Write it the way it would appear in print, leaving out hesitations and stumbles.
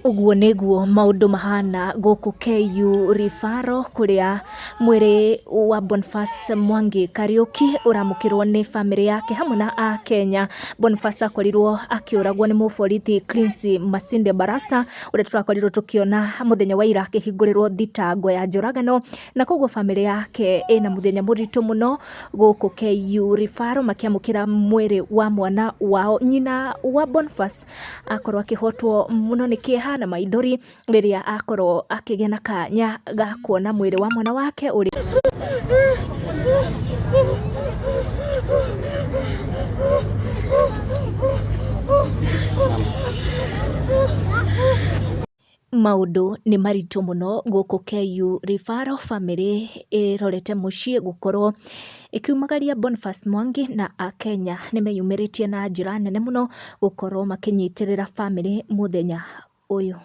Ũguo nĩguo maũndũ mahana gũkũ KU Referral kũrĩa mwĩrĩ wa Boniface Mwangi Kariũki ũramũkĩrwo nĩ bamĩrĩ yake hamwe na Akenya. Boniface akorirwo akĩũragwo nĩ mũborithi Clincy Masinde Barasa ũrĩa tũrakorirwo tũkĩona mũthenya wa ira akĩhingũrĩrwo thitango ya njũragano, na koguo bamĩrĩ yake ĩna mũthenya mũritũ mũno gũkũ KU Referral makĩamũkĩra mwĩrĩ wa mwana wao. Nyina wa Boniface akorwo akĩhotwo mũno nĩ kĩeha na maithori rĩrĩa akorwo akĩgĩa na kanya ga kuona mwĩrĩ wa mwana wake ũrĩ Maũndũ nĩ maritũ mũno gũkũ KU Referral, bamĩrĩ ĩrorete mũciĩ gũkorwo ĩkiumagaria Boniface Mwangi na Akenya nĩ meyumĩrĩtie na njĩra nene mũno gũkorwo makĩnyitĩrĩra bamĩrĩ mũthenya ũyũ.